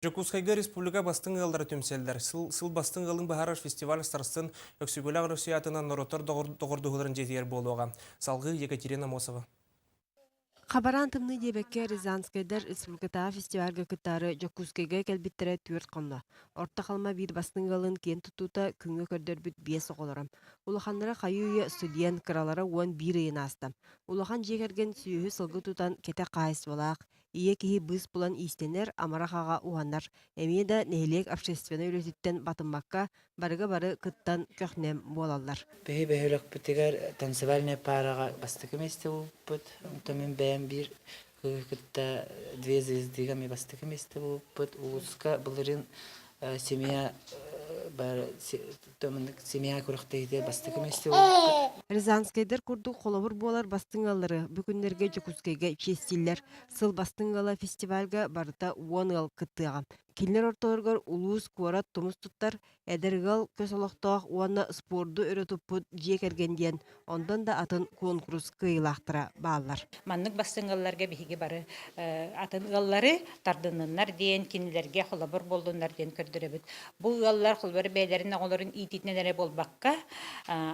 Дьокуускайга республика бастыҥ ыаллара түмсэллэр. Сыл, сыл бастыҥ ыалын быһаарар фестиваль сарсын Өксөкүлээх Россиятынан норуоттар доҕордоһууларын дьиэтигэр буолуоҕа. Салгыы Екатерина Мосова. Хабараан тымныы диэбэккэ Рязанскайдар республикатааҕы фестивальга кыттаары Дьокуускайга кэлбиттэрэ түөрт хонно. Орто Халыма биир бастыҥ ыалын киэн туттуута күҥҥэ көрдөрбүт биэс оҕолоро. Улаханнара хайыы-үйэ студент, кыралара 11 ыйын ааста. Улахан дьиэ кэргэн сүөһү-сылгы тутан кэтэх хаһаайыстыбалаах, Ийэ киһи быыс булан иистэнэр, амарах аҕа уһанар. Эмиэ да нэһилиэк общественнай үлэтиттэн батыммакка, барыга бары кыттан көх-нэм буолаллар. Биһи бөһүөлэкпитигэр танцевальнай паараҕа бастакы миэстэ буолбуппут. Онтон мин бэйэм биир кыыһы кытта две звездыга эмиэ бастакы миэстэ буолбуппут. Улууска былырыын семья семья күрэхтэһиитэ бастакы миэстэ буолбуппут. Рязанскайдар курдук холобур буолар бастыҥ ыаллары бу күннэргэ Дьокуускайга чиэстииллэр. Сыл бастыҥ ыала фестивальга барыта 10 ыал кыттыаҕа. Кинилэр ортолоругар улуус, куорат тумус туттар, эдэр ыал, көс олохтоох уонна спорду өрө туппут дьиэ кэргэн диэн онтон да атын куонкурус кыайыылаахтара бааллар. Маннык бастыҥ ыалларга биһиги бары атын ыаллары тардынныннар диэн, кинилэргэ холобур буоллуннар диэн көрдөрөбүт. Бу ыаллар холобур бэйэлэрин оҕолорун иитиитинэн эрэ буолбакка,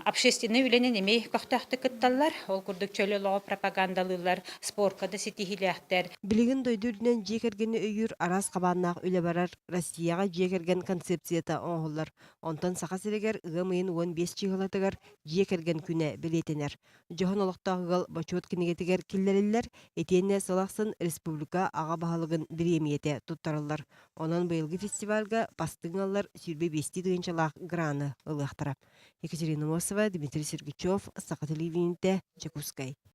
общественнай үлэнэн эмиэ көхтөөхтүк кытталлар. Ол курдук чөл олоҕу пропагандалыыллар, спорка да ситиһиилээхтэр. Билигин дойду үрдүнэн дьиэ кэргэни өйүүр араас хабааннаах үлэ барар. Россияҕа дьиэ кэргэн концепцията оҥоһуллар. Онтон Саха сиригэр ыам ыйын 15 чыыһылатыгар дьиэ кэргэн күнэ бэлиэтэнэр. Дьоһун олохтоох ыал Бочуот кинигэтигэр киллэриллэр, итиэннэ сыл ахсын республика аҕа баһылыгын бириэмийэтэ туттарыллар. Онон быйылгы фестивальга бастыҥ ыаллар 25 тыһыынчалаах граны ылыахтара. Екатерина Мосова, Дмитрий Сергучев, Саха телевидениетэ, Дьокуускай.